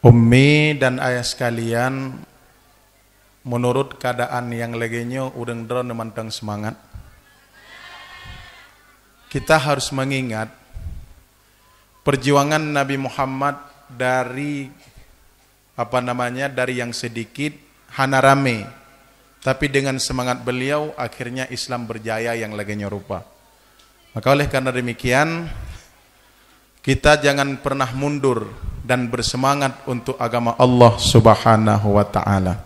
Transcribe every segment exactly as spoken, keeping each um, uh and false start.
Ummi dan ayah sekalian, menurut keadaan nyang lagée nyoe, ureuëng droeneuh mantong seumangat. Kita harus mengingat perjuangan Nabi Muhammad dari, apa namanya, dari yang sedikit hana ramé, tapi dengan semangat beliau, akhirnya Islam berjaya nyang lagée nyoe rupa. Maka oleh karena demikian, kita jangan pernah mundur dan bersemangat untuk agama Allah Subhanahu wa Ta'ala.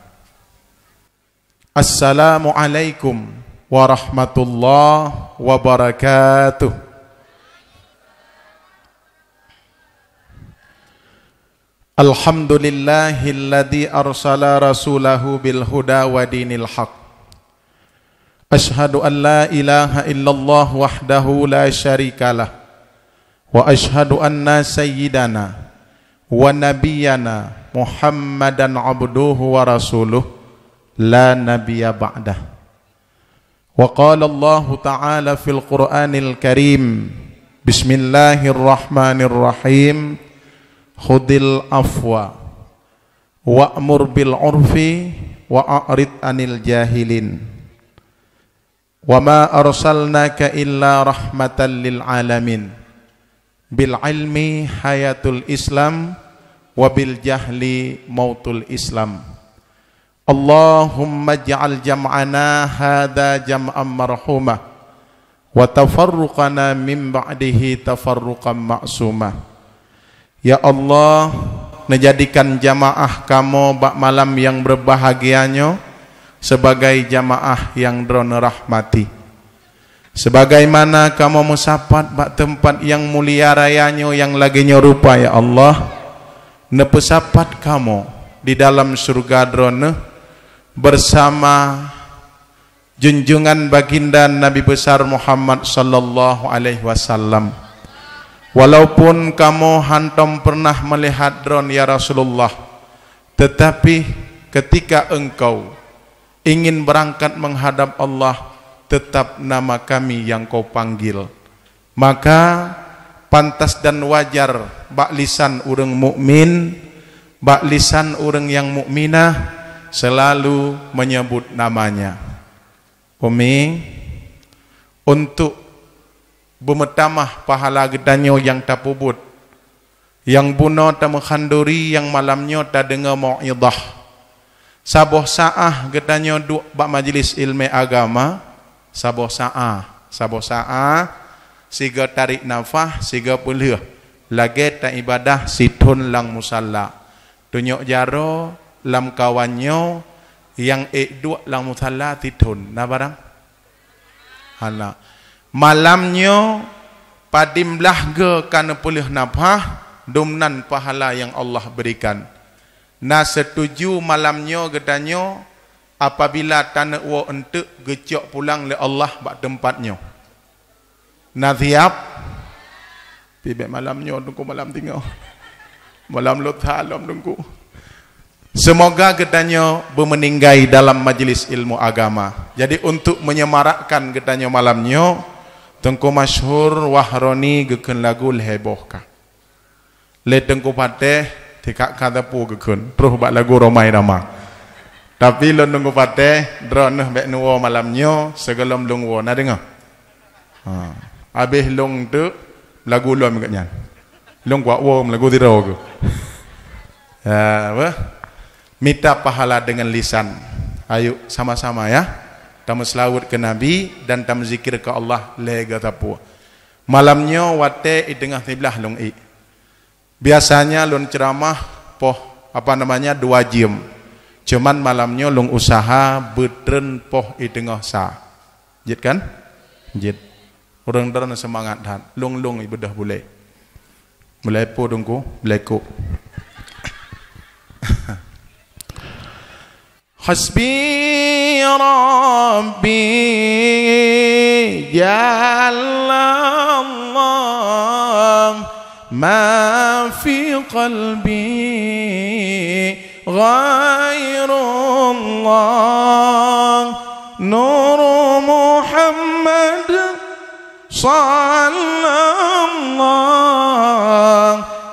Assalamualaikum warahmatullahi wabarakatuh. Alhamdulillahilladzi arsala rasulahu bil huda wa dinil haq. Asyhadu an la ilaha illallah wahdahu la syarikalah. Wa asyhadu anna sayyidana wa nabiyyana Muhammadan abduhu wa rasuluh, la nabiyya ba'dah. Wa qala Allahu ta'ala fil Qur'anil Karim, bismillahirrahmanirrahim, khudil afwa wa'mur bil urfi wa a'rid anil jahilin. Wa ma arsalnaka illa rahmatan lil alamin. Bil ilmi hayatul Islam, wa bil jahli mautul Islam. Allahumma ij'al jam'ana hadza jam'an marhuma, wa tafarruqana min ba'dihi tafarruqan ma'suma. Ya Allah, neujadikan jamaah kamoe bak malam nyang beubahgia nyoe sibagai jamaah nyang Droeneueh rahmati. Sebagaimana kamoe meusapat bak teumpat nyang mulia raya nyoe nyang lagée nyoe rupa, ya Allah, neupeusapat kamoe di dalam syeuruga Droeneueh bersama junjungan baginda Nabi Besar Muhammad sallallahu alaihi wasallam. Walaupun kamoe hantom pernah melihat Droeneueh, ya Rasulullah, tetapi ketika engkau ingin berangkat menghadap Allah, tetap nama kami yang kau panggil. Maka, pantas dan wajar bak lisan ureuëng mukmin, bak lisan ureuëng nyang mukminah, selalu menyebut namanya. Umi, untuk beumeutamah pahala geutanyoe nyang tapeubuet, nyang bunoe tameuhanduri nyang malam nyoe tadeungoe mauidhah. Saboh saáh geutanyoe duek bak majelis ileumé agama, saboh saáh, saboh saáh, sigoe tarék nafah, sigoe peulheueh, lagée taibadah sithon lam musalla. Tunyok jaroe lam kawan nyoe nyang ék duek lam musalla sithon. Na barang? Hana. Malam nyoe padum blaih goe ka neupeulheueh nafah, dumnan pahala nyang Allah berikan. Na seutuju malam nyoe geutanyoe apabila taneuk woe eunteuk geucok pulang lé Allah bak teumpat nyoe. Na siab? Pih bék malam nyoe Teungku, malam singoh. Malam lusa lom Teungku. Seumoga geutanyoe beumeuninggai dalam majelis ilmu agama. Jadi, untuk menyemarakkan geutanyoe malam nyoe, Teungku Masyhur Wahroni geukheun lagu lhée boh ka. Lé Teungku Patéh, tikak ka teupeu geukheun, troh bak lagu Romai Rama. Tapi lôn Teungku Patéh, droeneueh bék neuwoe malam nyoe, sigohlom lôn woe, na deungoe? Ha. Abéh lôn teuk, lagu lom gét nyan. Lôn kuat woe lagu sidroe keuh. Ya, apa? Mita pahala dengan lisan. Ayo, sama-sama ya. Tameuseulaweuet keu Nabi dan tameuzikir keu Allah lhée geusapeue. Malam nyoe watée i teungoh siblaih lôn ék. Biasanya lôn ceuramah poh, apa namanya, dua jeuem. Cuman malam nyoe lôn usaha beutreun poh i teungoh sa. Jeuet kan? Jeuet. Ureuëng droeneueh seumangat that. Lôn-lôn ibeudôh bulée. Mulai po Teungku, mulai kok. Hasbi Rabbi Jallallah, ma fi qalbi ghairullah. Nur Muhammad sallallahu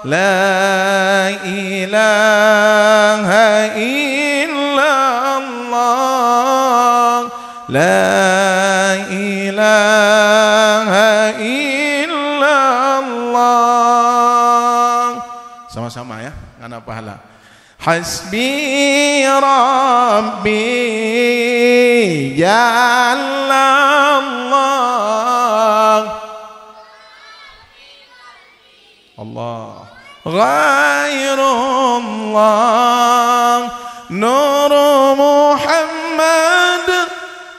La ilaha illallah, la ilaha illallah. Sama-sama ya, ngana pahala. Hasbi Rabbi Jallallah. Allah. Ghairullah. Nur Muhammad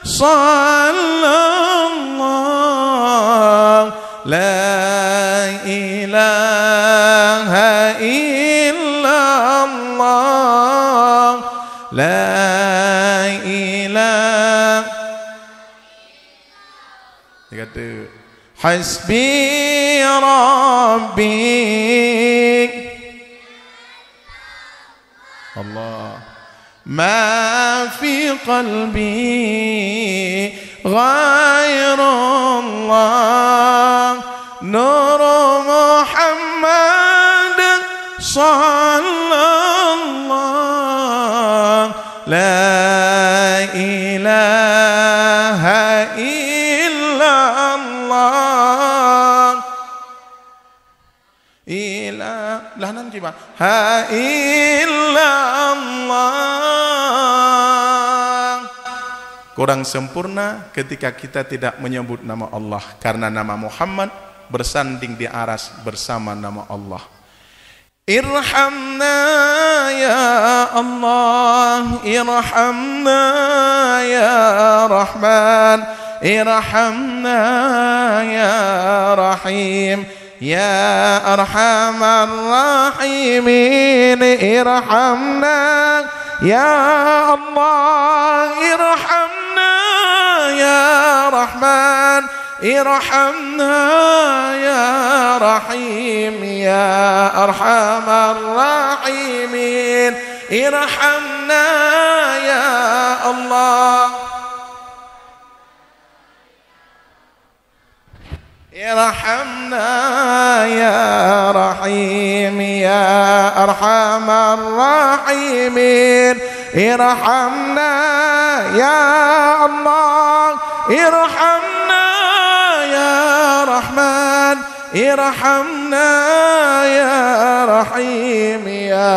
Sallallahu. La ilaha illallah. La ilaha. Dia kata, "Hasbi Rabbi." Allah. Ma fi qalbi ghairullah, nur Muhammad sallallahu, la ilaha illallah. Ila, lah nan kiban. Ha illallah. Kurang sempurna ketika kita tidak menyebut nama Allah, karena nama Muhammad bersanding di aras bersama nama Allah. Irhamna ya Allah, irhamna ya Rahman, irhamna ya Rahim. Ya Arhamar Rahimin, irhamna. Ya Allah, irhamna. Ya Rahman, irhamna. Ya Rahim, ya Arhamar Rahimin, irhamna, ya Allah. Irhamna ya Rahim, ya Arhamar Rahimin. Irhamna ya Allah, irhamna ya Rahman, irhamna ya Rahim, ya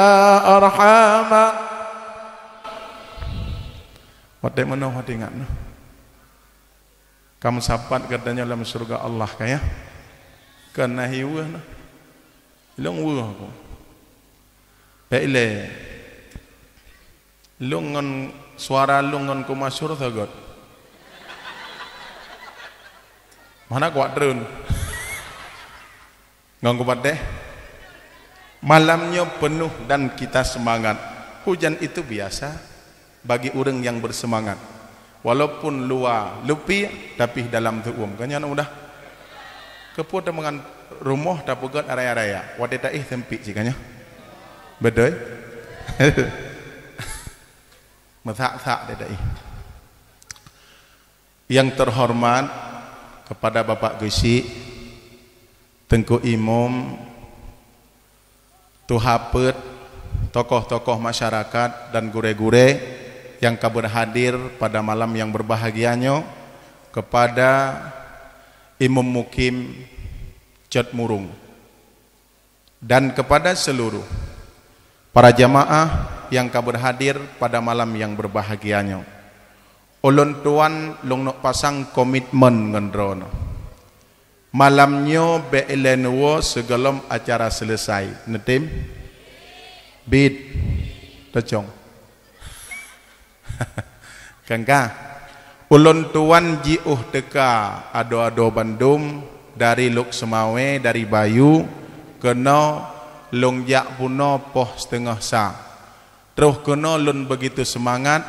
Arhamar. Watèe meunoe watèe ingat noh. Ka meusapat geutanyoe lam syeuruga Allah, ka ya? Keu na hi weueh na. Lôn weueh ku. Bèk ilèe. Lôn ngon suara lôn ngon ku masyhur sagot. Mana kuat treun. Ngon kupatéh, malam nyoe peunoh dan kita seumangat. Hujan itu biasa bagi ureuëng nyang beuseumangat. Walaupun luwa lupiek, tapi dalam teuuem. Kan nyan mudah. Keupeue teumeungan rumoh tapeugöt raya-raya, watée taéh seumpik cit kan nyan. Beutôi? Meusak-sak deh taéh. Yang terhormat kepada Bapak Geuchik, Teungku Imum, Tuha Peuet, tokoh-tokoh masyarakat dan gurée-gurée yang ka berhadir pada malam yang berbahagia nyoe, kepada Imum Mukim Cot Murung. Dan kepada seluruh para jamaah yang ka berhadir pada malam yang berbahagia nyoe. Ulôn tuan lôn neuk pasang komitmen ngon droeneuh. Malam nyoe bék ilée neuwoe sigohlom acara seuleusai. Neutem? Bit. Teucong. Kan ka? Ulôn tuan jiôh teuka adoe-adoe bandum dari Lhokseumawe, dari Bayu, keunoe lôn jak bunoe poh siteungoh sa. Troh keunoe lôn beugitu seumangat,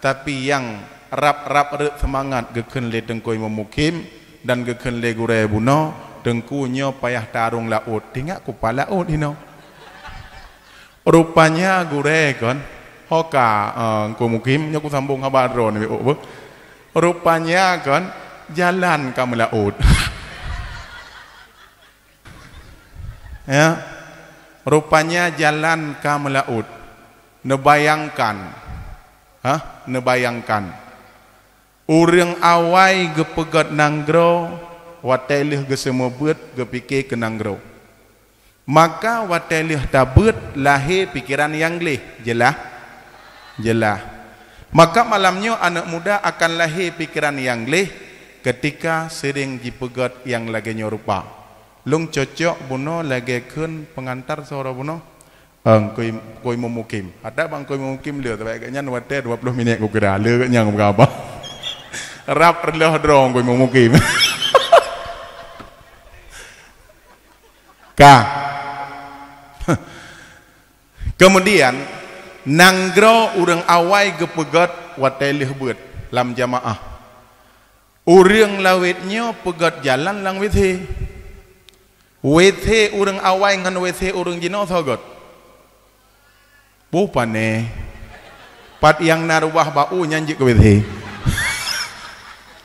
tapi nyang rab-rab rhot seumangat geukheun lé Teungku Imum Mukim dan geukheun lé gurée bunoe, Teungku nyoe payah tarông laôt. Tingat kupa laôt inoe. Rupanya gurée kon, ho ka, eh, Teungku Mukim, nyoe kusambông haba droeneuh beuh. Rupanya kon, jalan ka meulaôt. Ya. Rupanya jalan ka meulaôt. Neubayangkan, hah? Neubayangkan. Ureuëng awai geupeugét nanggroe, watée lheueh geuseumeubeuet geupike keu nanggroe. Maka watée lheueh tabeuet lahé pikeran nyang gleh, jeulaih? Jeulaih. Maka malam nyoe aneuëk muda akan lahé pikeran nyang gleh keutika seuring jipeugét nyang lagée nyoe rupa. Lôn cocok bunoe lagée kheun peungantar sidroe bunoe. Eh, Teungku Im-, Teungku Imum Mukim. Ata bak Teungku Imum Mukim le, sabab gobnyan watée dua ploh minét kukira. Le gobnyan beurapa? Rab reuloh droe Teungku Imum Mukim. Ka. Kemudian, nanggroe ureuëng awai geupeugét watée lheueh beuet lam jamaah. Ureuëng lawét nyoe peugét jalan lam WC. WC ureuëng awai ngon WC ureuëng jinoe soe gét? Boh pane. Pat nyang na rubah bak u nyan jeuet keu WC.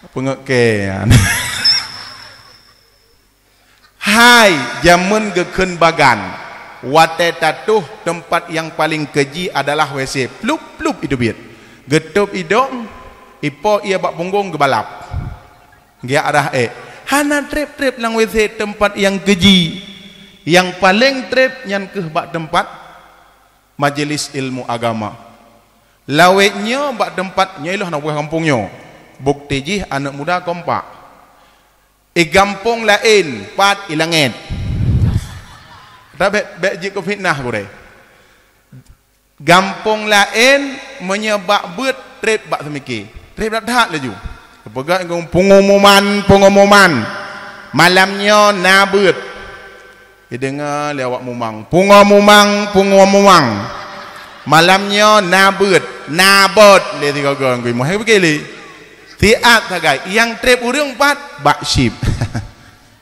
Peungét kée nyan. Hai, jameun geukheun bagan, watée tatoh teumpat nyang paleng keuji adalah WC. Plup-plup iteubiet. Geutôb idong, ipo ié bak punggong geubalap. Geujak rhah ék. Hana treb-treb lam WC teumpat nyang keuji. Nyang paleng treb nyan keuh bak teumpat majelis ilmu agama. Lawét nyoe bak teumpat nyoe ilong na buah gampông nyoe. Bukti jih aneuëk muda kompak. I gampông laén pat i langét. Tabek bek jeuet keu fitnah gurée. Gampông laén meunyoe bak beuet treb bak seumike. Treb that-that laju. Peugah pengumuman, pengumuman. Malam nyoe na beuet. Ideungoe lé awak mumang. Pungoe mumang, pungoe mumang. Malam nyoe na beuet, na bot lé sigoe-goe ngon imum. Hai beuke lé. Siat sagai, nyang treb ureuëng pat bak syib.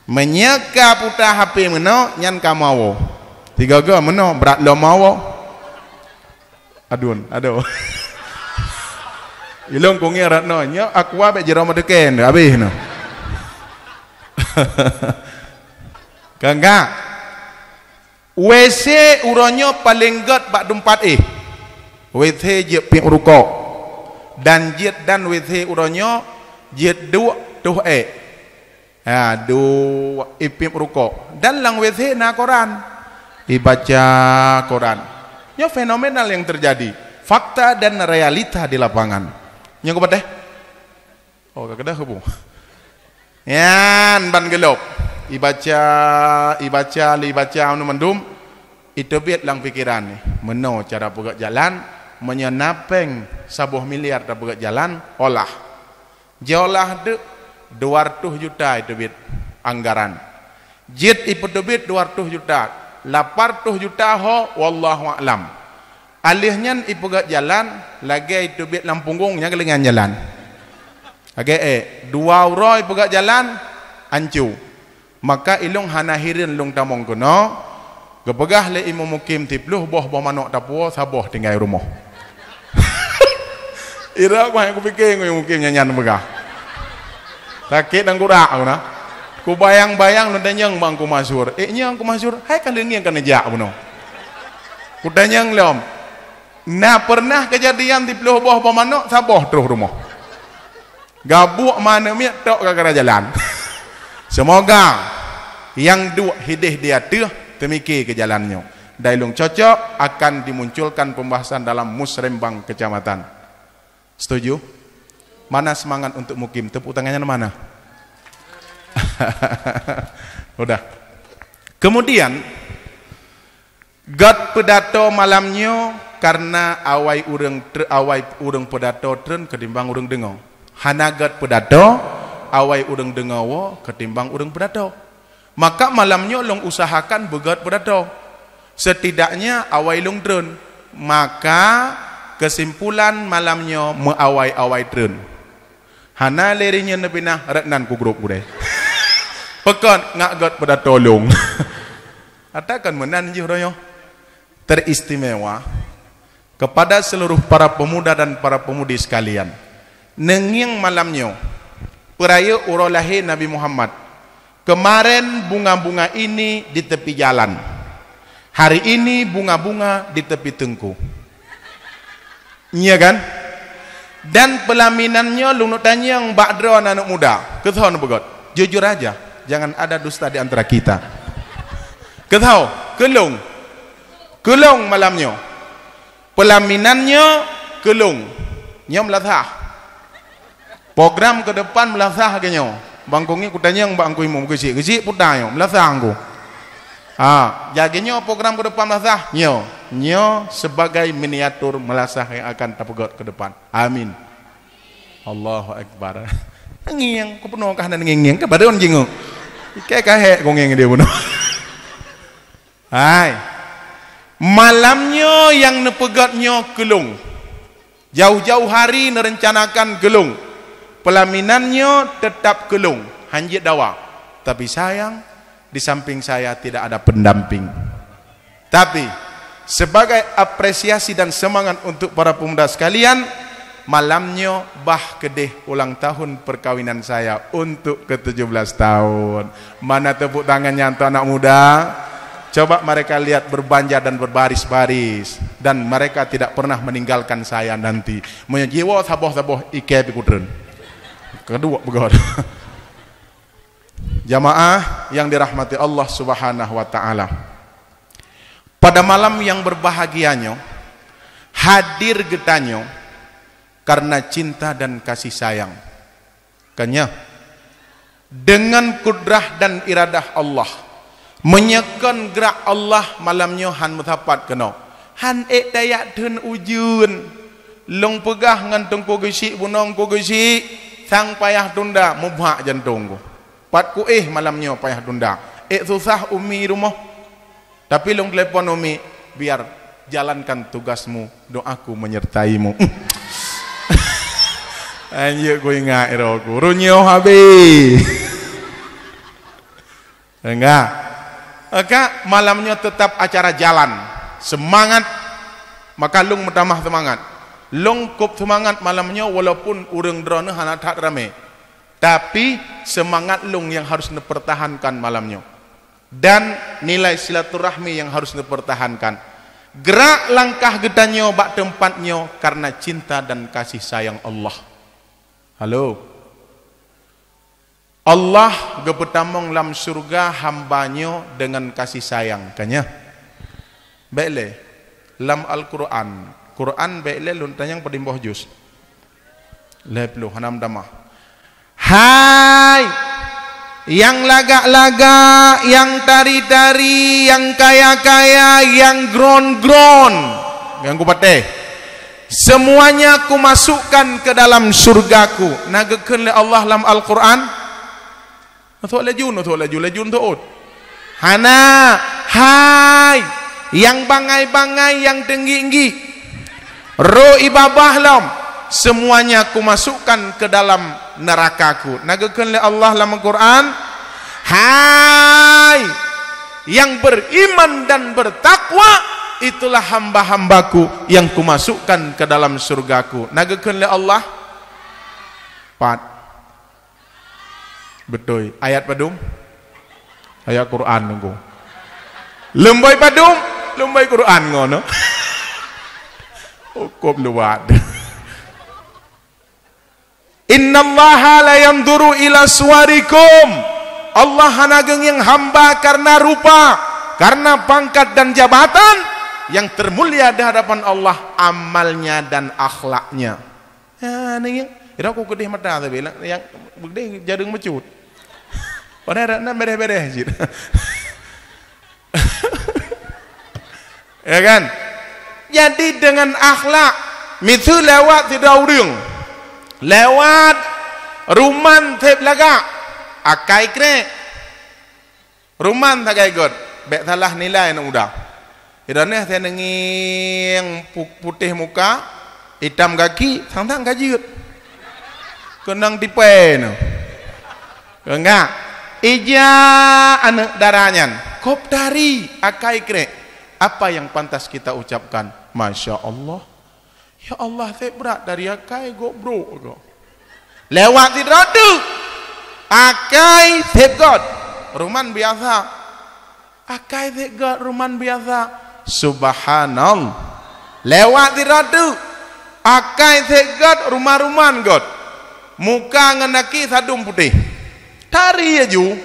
Meunyoe ka puta H P meunoe, nyan ka meuawoe. Sigoe-goe meunoe, brat lom meuawoe. Adun, aduh. Ilong kungeng rat noe, nyoe aqua bek jero meudeken, habéh nyoe. Ka enggak? WC uroe nyoe paleng gét bak teumpat éh. WC jeuet piep rukok. Dan jeuet dan WC uroe nyoe jeuet duek toh ék. Ha, duek ipiep rukok. Dan lam WC na koran. Ibaca koran. Nyoe fenomenal nyang teujadi. Fakta dan realita di lapangan. Nyoe keupatéh? Oh, ka keudeh keubu. Nyan ban geulop. Ibaca, ibaca, lé ibaca anu mandum. Iteubiet lam pikeran nyoe. Meunoe cara peugét jalan. Meunyoe na péng saboh miliar tapeugét jalan, olah. Jiolah deuk dua reutôh juta iteubiet anggaran. Jeuet ipeuteubiet dua reutôh juta, lapan reutôh juta ho, wallahu a'lam. Alheuh nyan ipeugét jalan, lagée iteubiet lam punggong nyang keulingan jalan. Lagée ék, dua uroe ipeugét jalan, ancu. Maka ilong hana hireuen lôn tamong keunoe, geupeugah lé Imum Mukim siplôh boh boh manok tapuwoe, saboh tinggai rumoh. Ira bah nyang kupike ngon Imum Mukim nyan, nyan peugah. Sakét dan gurak aku na. Kubayang-bayang lôn tanyong bak Teungku Masyur. "Eh, nyoe Teungku Masyur, hai ka leungieng ka neujak bunoe?" Kutanyong lom. Na pernah keujadian siplôh boh boh manok, saboh troh rumoh. Gabuek manok miet tok gara-gara jalan. Seumoga nyang duek hideh di ateueh teumike keu jalan nyoe. Dan ilong cocok akan dimunculkan pembahasan dalam musrembang kecamatan. Setuju? Mana semangat untuk Mukim? Tepuk tangannya mana? Udah. Kemudian, Gét peudato malam nyoe karena awai ureuëng tre-, awai ureuëng peudato treun ketimbang ureuëng deungoe. Hana gét peudato, awai ureuëng deungoe woe ketimbang ureuëng peudato. Maka malam nyoe lôn usahakan beugét peudato. Setidaknya awai lôn treun. Maka kesimpulan malam nyoe meuawai-awai treun. Hana lé rinyeun neupinah rot nan ku grup gurée. Peukon ngak gét peudato lôn. Atakan meunan jih uroe nyoe. Teristimewa kepada seluruh para pemuda dan para pemudi sekalian. Neungieng malam nyoe, peurayeuk uroe lahé Nabi Muhammad. Kemarin bunga-bunga ini di tepi jalan. Hari ini bunga-bunga di tepi teungku. Iya kan? Dan peulaminan nyoe lôn neuk tanyong bak droe aneuk muda. Keu soe neupeugöt? Jujur aja. Jangan ada dusta di antara kita. Keu soe? Keu lôn. Keu lôn malam nyoe. Peulaminan nyoe keu lôn. Nyoe meulasah. Program keu depan meulasah geuh nyoe. Bang Kong ngieng kutanyong bak Teungku Imum, geuchik-geuchik puta nyoe, meulasah Teungku. Ha, jadi nyoe program keu depan meulasah. Nyoe, nyoe sebagai miniatur meulasah yang akan tapeugöt keu depan. Amin. Allahu Akbar. Ngieng, keu peunoh kah na ngieng-ngieng, keu badan jingok. Ikai kahek kong ngieng dia bunoh. Hai. Malam nyoe nyang neupeugöt nyoe keu lôn. Jauh-jauh hari neurencanakan keu lôn. Peulaminan nyoe teutap keu lôn, hanjeuet dawa. Tapi sayang, di samping saya tidak ada pendamping. Tapi, sebagai apresiasi dan semangat untuk para pemuda sekalian, malam nyoe bah keudeh ulang tahun perkawinan saya untuk ke tujuh belas tahun. Mana tepuk tangannya untuk anak muda? Coba mereka lihat berbanja dan berbaris-baris. Dan mereka tidak pernah meninggalkan saya nanti. Meunyoe jiwoe saboh-saboh ikai pih kutreun. Keudua beugöt. Jamaah yang dirahmati Allah Subhanahu wa Ta'ala. Pada malam yang berbahagia nyoe, hadir geutanyoe karena cinta dan kasih sayang. Keunyoe, dengan kudrah dan iradah Allah, meunyoe kon grak Allah malam nyoe han meusapat keunoe, han ék tajak theun ujeuen. Lôn peugah ngon Teungku Geuchik bunoe, Teungku Geuchik, sang payah tunda, mubhak jantông geuh. Pat kuéh malam nyoe payah tunda. Ék susah umi rumoh. Tapi lôn telepon umi, biar jalankan tugasmu, doaku menyertaimu. Anjeuet kuingat rohku, runyuh habéh. Enggak. Eka, malam nyoe tetap acara jalan. Semangat, maka lôn meutamah semangat. Lôn kôp semangat malam nyoe walaupun ureuëng droeneuh hana that ramé. Tapi semangat lôn nyang harus neupeurtahankan malam nyoe. Dan nilai silaturahmi nyang harus neupeurtahankan. Gerak langkah geutanyoe bak teumpat nyoe karena cinta dan kasih sayang Allah. Halo. Allah geupeutamong lam syeuruga hamba nyoe deungon kasih sayang. Keunyoe, bék lé lam Al-Qur'an. Qur'an bék lé lôn tanyong padum boh juz. Lhée ploh, hana meutamah. Hai! Nyang lagak-lagak, nyang tari-tari, nyang kaya-kaya, nyang gron-gron. Nyang kupatéh. Semuanya kumasukkan ke dalam syurgaku. Na geukheun lé Allah lam Al-Qur'an? Neuthok laju, neuthok laju, laju neuthok. Hana, hai, nyang bangai-bangai, nyang teunggi-teunggi, rô i babah lom, semuanya kumasukkan ke dalam nerakaku. Na geukheun lé Allah lam Al-Qur'an, hai, yang beriman dan bertakwa, itulah hamba-hambaku yang kumasukkan ke dalam surgaku. Na geukheun lé Allah. Pat. Beutôi. Ayat padum? Ayat Quran nunggu. Leumbôi padum? Leumbôi Quran ngono. Hukum luwat. Innallaha la yanzuru ila suwarikum. Allah hana geungieng hamba karena rupa, karena pangkat dan jabatan. Yang termulia di hadapan Allah amalnya dan akhlaknya. Ha, ni, ira ku keudeh mata sabe, nyang beudeh jareueng meucut. Padahai dak na bereh-bereh cit. Ya kan? Jadi dengan akhlak, miseue lewat sidroe ureueng, lewat ruman seb lagak, akai krek. Ruman sagai göt, bék salah nilai aneuk muda. Idaneh saya nengieng pu-, putéh muka, itam gaki, sang-sang ka jeuet. Keunong tipée nyoe. Enggak. Ija aneuk dara nyan, kop tari, akai krek. Apa yang pantas kita ucapkan? Masya Allah. Ya Allah, seb brat dari akai gob brok ko. Lewat sidroe teuk. Akai seb göt. Ruman biasa. Akai sét göt, ruman biasa. Subhanallah. Lewat sidroe teuk. Akai sét göt, ruman-ruman göt. Muka ngon gaki sadum putéh. Tari laju.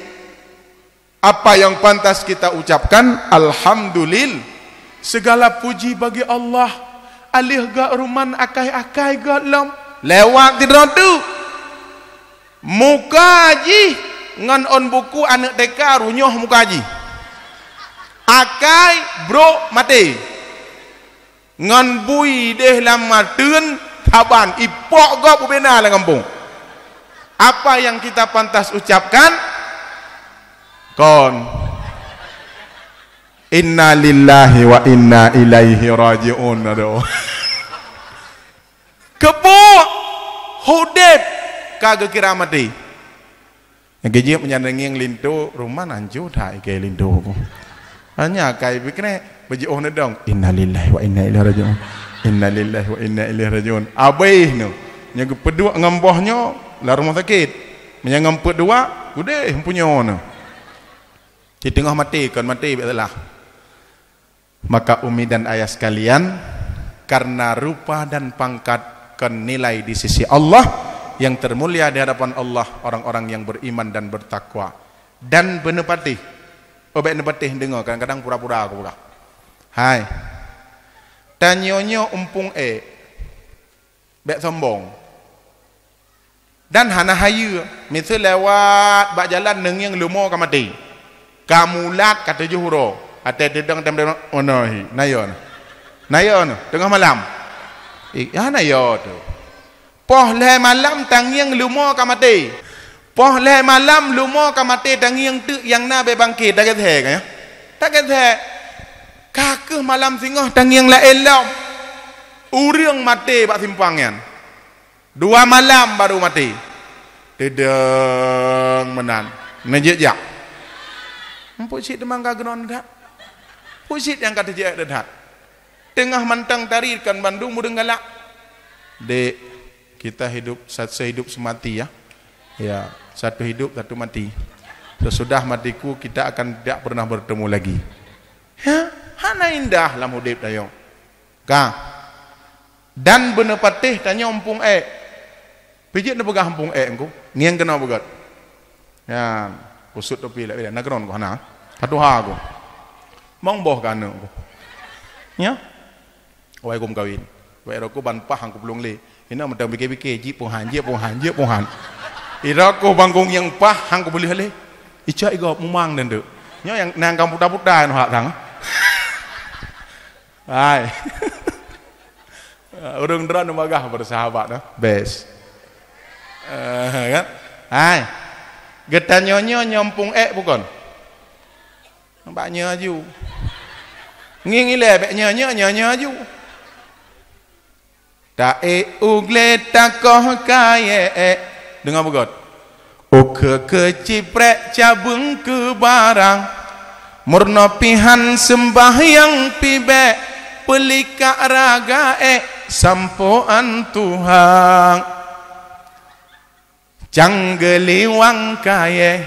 Apa yang pantas kita ucapkan? Alhamdulillah. Segala puji bagi Allah. Aléh göt ruman, akai-akai göt lom. Lewat sidroe teuk. Muka jih ngon ôn buku aneuk T K runyuh muka jih. Akai brok maté. Ngon bui deh lam mateuen saban, ipok gob bubena lam gampông. Apa yang kita pantas ucapkan? Kon. Innalillahi wa inna ilaihi raji'un. Aduh. Keupeue udép ka geukira maté. Nyang keujeuet meunyan ngieng linto, ruman hanco that ikei linto. Hanya kai pikre, beujiôh neudong, "Innalillahi wa inna ilaihi raji'un. Innalillahi wa inna ilaihi raji'un." Abéh nyoe. Nyang geupeuduek ngon boh nyoe lam rumoh sakét. Meunyan ngon peuet dua, udeh, punyoe nyoe. Di teungoh maté, kon maté biasalah. Maka umi dan ayah sekalian, karena rupa dan pangkat kon nilai di sisi Allah, yang termulia di hadapan Allah orang-orang yang beriman dan bertakwa. Dan beuneupatéh, oh, bék neupatéh deungoe, kadang-kadang pura-pura kupeugah. Hai, tanyoe nyoe umpung ék. Bék sombong. Dan hana hayeue, miseue lewat bak jalan neungieng leumo ka maté. Ka mulat ka tujoh uroe, até teudong tem-tem, oh, na hi, na yo na. Na yo na, teungoh malam. Eh, hana yo tu. Poh lhée malam tangieng leumo ka maté. Poh lhée malam leumo ka maté tangieng teuk nyang na bék bangké, tageusé ka nyan. Tageusé. Ka keuh malam singoh tangieng laén lom. Ureuëng maté bak simpang nyan. Dua malam baru maté. Teudong meunan. Neujak-jak. Empu cit teuma ka geunon that. Pu cit nyang ka teujak that. Teungoh mantong tari kan bandum ureuëng galak. Dek, kita hidup sa-, sehidup semati ya. Ya, satu hidup, satu mati. Sesudah matiku, kita akan tidak pernah bertemu lagi. Ya, hana indah lam udép tanyoe. Ka. Dan beuneupatéh tanyoe umpung ék. Pijeuet neupeugah umpung ék engku, ngieng keunoe beugöt. Nyan, kusut topi lé, na keunoe ku hana. Ka tuha ku. Mong boh ka aneuk ku. Nya? Wai ku meukawen. Wai roku ban pah hang ku peulung lé. Inoe mantong pike-pike, jih punghan, jih punghan, jih punghan. Ira ku bangkong nyang pah hang ku peuleueh lé. Icok igob mumang dan tu. Nyoe nyang nang kamu puta-puta nyoe hak kang. Hai. Ureuëng droe bagah bersahabat, eh? Best. Eh, kan? Hai. Geutanyoe nyoe nyompung ék bukon? Bak nyoe aju. Ngieng ilée bék nyoe, nyoe, nyoe, nyoe aju. Taék u glé takoh kayée ék. Deungoe beugöt. Ukeue keu ciprek cabeueng keu barang, meurunoe pihan seumbahyang pibék, peulikak raga ék sampoe an Tuhan. Cang geuliwang kayée,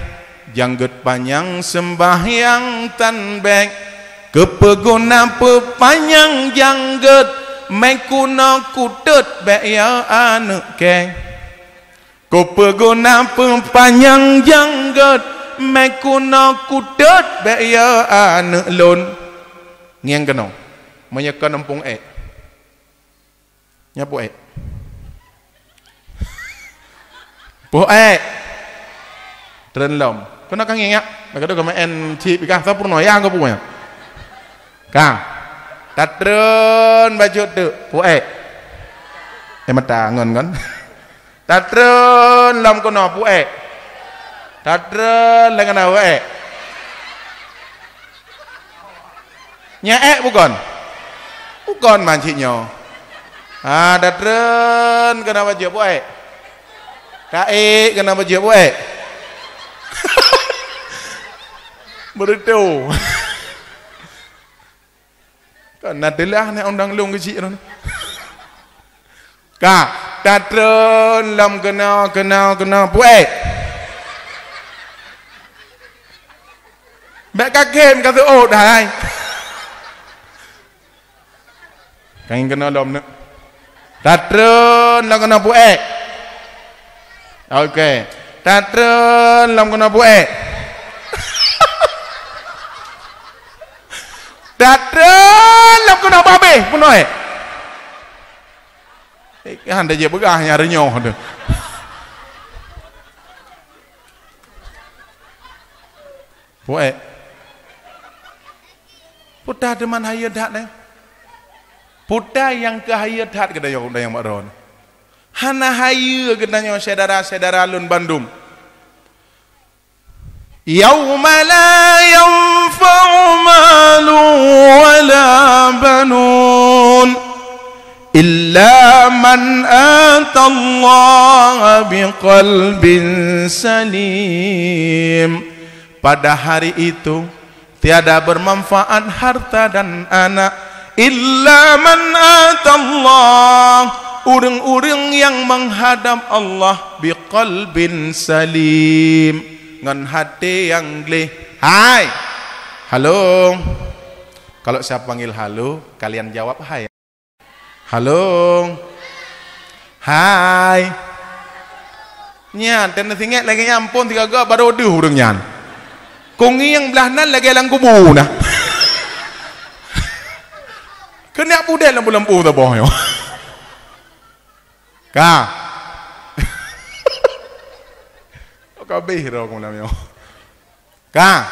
janggeuet panyang seumbahyang tan bék, keupeue guna peupanyang janggeuet, meukunoe kutot bék ya aneuk kée. Keupeue guna peupanyang janggeuet, meukunoe kutot bék ya aneuk lôn. Ngieng keunoe, meunyoe kon umpung ék. Nyoe puék. Puék. Treun lom. Keunoe ka ngieng nyak. Meukadoe ka meu'en cit bikah sampurno ya keu puék. Ka. Tatreun bacut teuk. Puék. Eh, mata ngon, ngon. Tatreun lom keunoe, puék. Tatreun lom keunoe, puék. Nyan ék bukon? Bukon man cit nyoe. Ha, tatreun keunoe bacut, puék. Taék keunoe bacut, puék. Beureutoh. Kan na teulah nyan undang lôn keuchik nyoe. Ka, tatreun lom keunoe, keunoe, keunoe, puék. Bèk ka khem ka seuôt hai. Ka ngieng keunoe lom neuk. Tatreun lam keunoe puék. Oke. Tatreun lam keunoe puék. Tatreun lam keunoe babeh peunoh. Eh, han dah je peugah nyang reunyoh tu. Puék. Puta teuma hayeue that nyoe. Puta nyang keu hayeue that geutanyoe, geutanyoe bak droeneuh. Hana hayeue geutanyoe syedara-syedara lôn bandum. Yauma la yanfa'u malun wala banun illa man atallaha biqalbin salim. Pada hari itu, tiada bermanfaat harta dan anak, illa man atallah, ureuëng-ureuëng nyang meuhadab Allah, biqalbin salim, ngon até nyang gleh. Hai! Halo. Kalau saya panggil halo, kalian jawab hai. Halo. Hai. Nyan, teuneuh singét lagée nyan, ampôn, sigoe-goe barô deuh ureuëng nyan. Kungieng blaih nan lagée lam kubu na. Keuneuk budek lampu-lampu saboh nyoe. Ka. Ka abéh droe malam nyoe. Ka.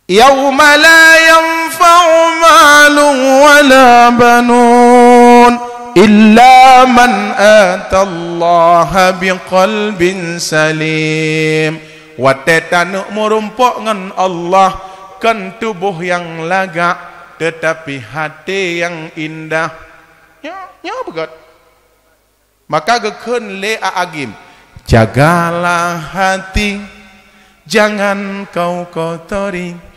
Yauma la yanfa'u malun wala banun illa man atallaha biqalbin salim. Watée taneuk meurumpok ngon Allah, kon tuboh nyang lagak, teutapi até nyang indah. Nyoe, nyoe beugét. Maka geukheun lé A Agim, "Jagalah hati, jangan kau kotori.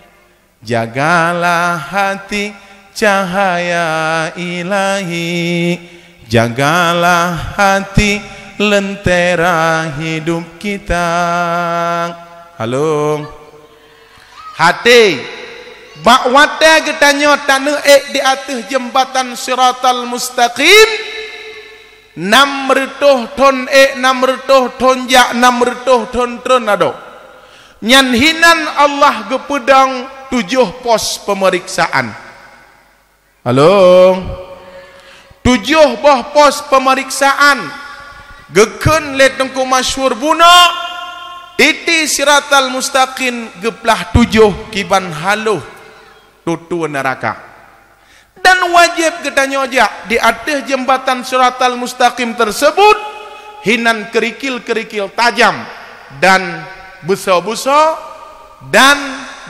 Jagalah hati, cahaya Ilahi. Jagalah hati, lentera hidup kita." Halo. Até, bak watée geutanyoe taneuk ék di ateueh jeumbatan Siratal Mustaqim, nam reutôh thon ék, nam reutôh thon jak, nam reutôh thon treun adoe. Nyan hinan Allah geupeudong tujoh pos peumeriksaan. Halo. Tujoh boh pos peumeriksaan geukheun lé Teungku Masyhur bunoe, titi Siratal Mustaqim geuplah tujoh kiban haloh tutoe neuraka. Dan wajéb geutanyoe jak di ateueh jeumbatan Siratal Mustaqim teuseubut, hinan keurikil-keurikil tajam dan beuso-beuso, dan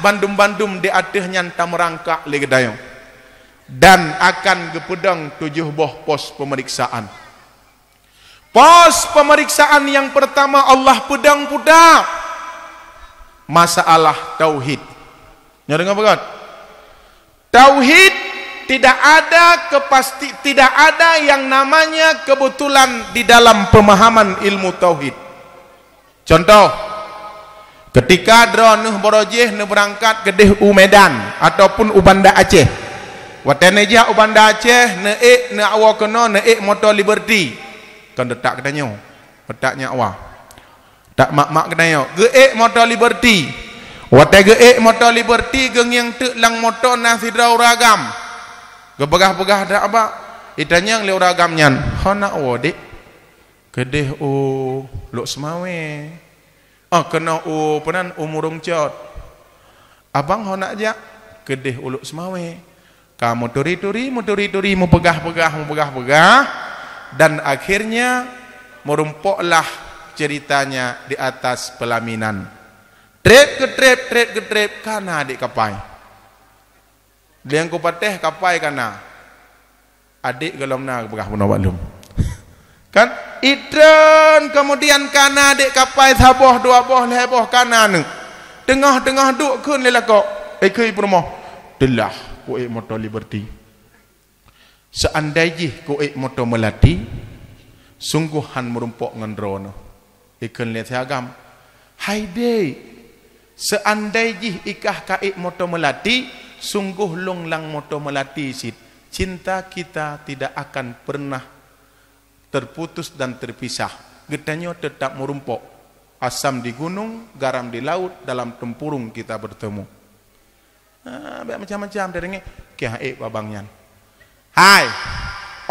bandum-bandum di ateueh nyan tameurangkak lé geutanyoe. Dan akan geupeudong tujoh boh pos peumeriksaan. Pos peumeriksaan nyang peurtama Allah peudong puta masalah tauhid. Nyoe deungoe beugét. Tauhid tidak ada kepasti, tidak ada yang namanya kebetulan di dalam pemahaman ilmu tauhid. Contoh, ketika droeneuh barô jih neubeurangkat keudeh u Medan ataupun u Banda Aceh, watée neujak u Banda Aceh, neuék neuawa keunoe, neuék moto Liberty, kon teutak geutanyoe, teutak nyak wa, tak mak-mak geutanyoe, geuék moto Liberty. Watée geuék moto Liberty, geungieng teuk lam moto na sidroe ureuëng agam. Geupeugah-peugah dak bak, itanyong lé ureuëng agam nyan, "Hana woe, Dek?" "Keudeh u Lhokseumawe." "Oh, keunoe u peunan, u Murong Cot." "Abang ho nak jak?" "Keudeh u Lhokseumawe." Ka meuturi-turi, meuturi-turi, meupeugah-peugah, meupeugah-peugah, dan akhirnya meurumpoklah ceritanya di atas pelaminan. Treb keutreb, treb keutreb, kana adek kapai. Lheueh kupatéh kapai kana. Adek gohlom na geupeugah bunoe bak lom. Kan? Itreun keumudian kana adek kapai saboh, dua boh, lhée boh kana neuk. Teungoh-teungoh duek kheun lé lakoe, "Eh, kheun peurumoh, teulah kuék moto Liberty. Seandai jih kuék moto Melati, sunggoh han meurumpok ngon droeneuh." Ikheun lé si agam, "Hai dek, Seandai jih ikah ka ék moto meulati, sunggoh lôn lam moto meulati cit. Cinta kita tidak akan pernah terputus dan terpisah. Geutanyoe teutap meurumpok. Asam di gunong, garam di laut, dalam tempurung kita bertemu. Ah, banyak macam-macam dari ni. Kiah ék babang nyan. Hai,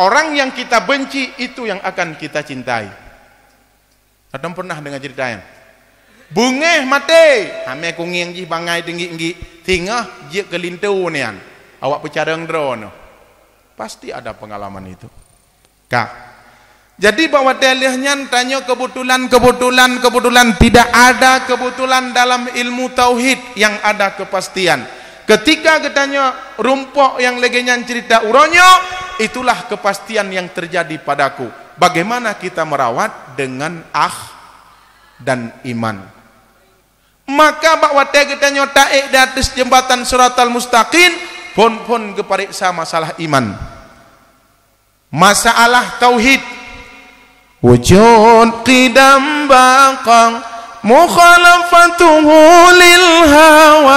orang yang kita benci, itu yang akan kita cintai. Atau pernah dengar cerita nyan? Beungéh maté, hamé kungieng jih bangai teunggik-nggik, singoh jeuet keu linto nyan. Awak peucarông droe nyoe. Pasti ada pengalaman itu. Ka. Jadi, bak watée lheueh nyan tanyoe kebetulan, kebetulan, kebetulan, tidak ada kebetulan dalam ilmu tauhid, yang ada kepastian. Ketika geutanyoe rumpok nyang lagée nyan cerita uroe nyoe, itulah kepastian yang terjadi padaku. Bagaimana kita merawat dengan akh dan iman. Maka bak watée geutanyoe taék di ateueh jeumbatan Siratal Mustaqim, phon-phon geupareksa masalah iman. Masalah tauhid. Wujud, qidam, baqa, mukhalafatuhu lil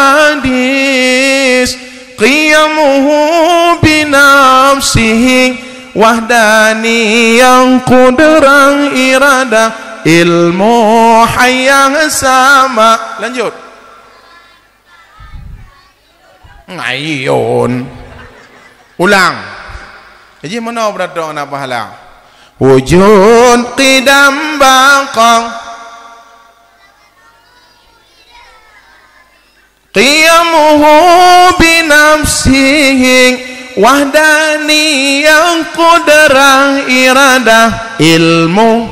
hawadis, qiyamuhu bi nafsihi, wahdaniyah, qudrah, iradah, ilmu, hayah, sama. Lanjut. Ngayun. Ulang. Jadi meunoe beuratoe na pahala. Wujud, qidam, baqa. Qiyamuhu bi nafsihi, wahdaniyah, qudrah, iradah, ilmu.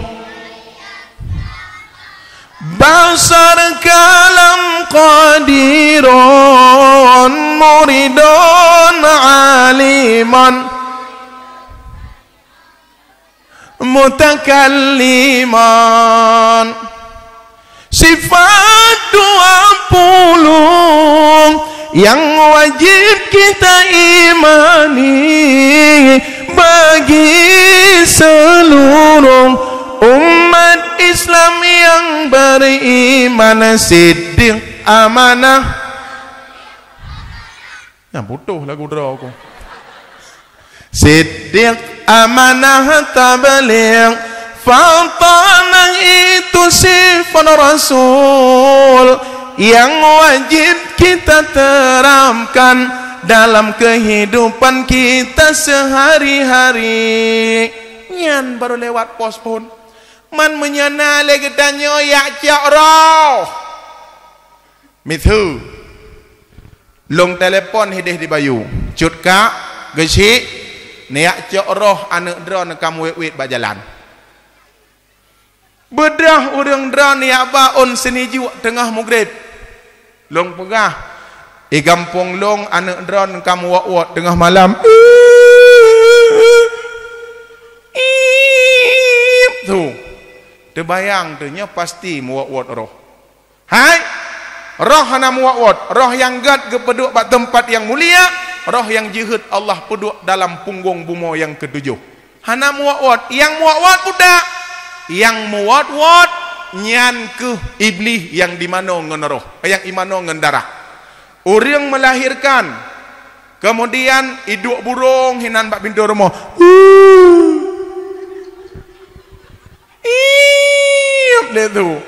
Basar, kalam, qadirun, muridun, alimun, mutakallimun. Sifat dua puluh yang wajib kita imani bagi seluruh umat Islam yang beriman, siddiq, amanah. Nyan putôh lagu droe ku. Siddiq, amanah, tabligh, fatanah, itu sifat Rasul yang wajib kita terapkan dalam kehidupan kita sehari-hari. Nyan baru lewat pos phon. Man meunyoe na lé geutanyoe jak cok roh. Miseue, lôn telepon hideh di Bayu. Cut kak, geuchik, neujak cok roh aneuëk droeneuh ka meuwét-wét bak jalan. Beudôh ureuëng droeneuh jak ba ôn seunijuek teungoh mugreb. Lôn peugah, i gampông lôn aneuëk droeneuh ka meuwot-wot teungoh malam. Iip, tu. Teubayang teuh nyoe pasti meuwot-wot roh. Hai, roh hana meuwot-wot, roh nyang gét geupeuduek bak teumpat nyang mulia, roh nyang jeuhet Allah peuduek dalam punggong bumoe nyang keutujoh. Hana meuwot-wot, nyang meuwot-wot budak, nyang meuwot-wot nyan keuh Iblih nyang dimanoe ngon roh, nyang imanoe ngon darah. Ureuëng meulahirkan, keumudian iduek burông hinan bak pintoe rumoh. Iep lé tu.